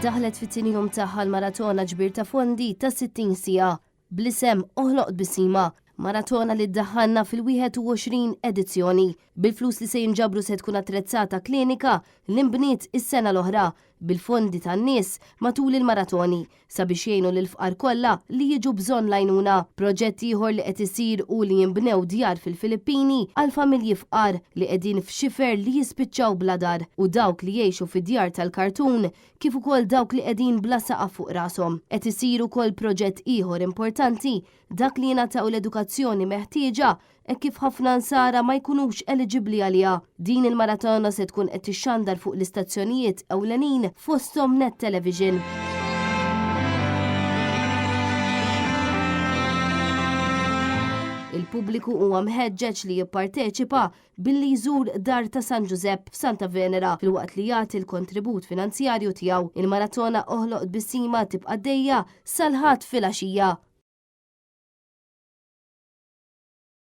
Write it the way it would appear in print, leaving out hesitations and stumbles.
Daħlet fit-tieni jum tagħha l-maratona ġbir ta' fondi ta' 60 siegħa bl-isem Oħloq Tbissima, maratona li ddaħħalna fil-21 edizzjoni. Bil-flus li se jinġabru se tkun attrezzata klinika li nbniet is-sena l-oħra bil-fondi tan-nies matul il-maratoni sabiex jgħinu lill-fqar kollha li jiġu bżonn l-għajnuna. Proġett ieħor li qed isir hu li jinbnew djar fil-Filippini għal familji fqar li qegħdin f'xifer li jispiċċaw bla dar u dawk li jgħixu fi djar tal-kartun kif ukoll dawk li qegħdin bla saqaf fuq rashom. Qed isir ukoll proġett ieħor importanti dak li jingħataw l-edukazzjoni meħtieġa hekk kif ħafna Nsara ma jkunux eliġibbli għaliha. Din il-maratona se tkun qed tixxandar fuq l-istazzjonijiet ewlenin fosthom Net Television. Il-pubbliku huwa mħeġġeġ li jipparteċipa billi jżur Dar ta' San Ġużepp f'Santa Venera filwaqt li jagħti l-kontribut finanzjarju tiegħu. Il-maratona Oħloq Tbissima tibqa' għaddejja sal-Ħadd filgħaxija.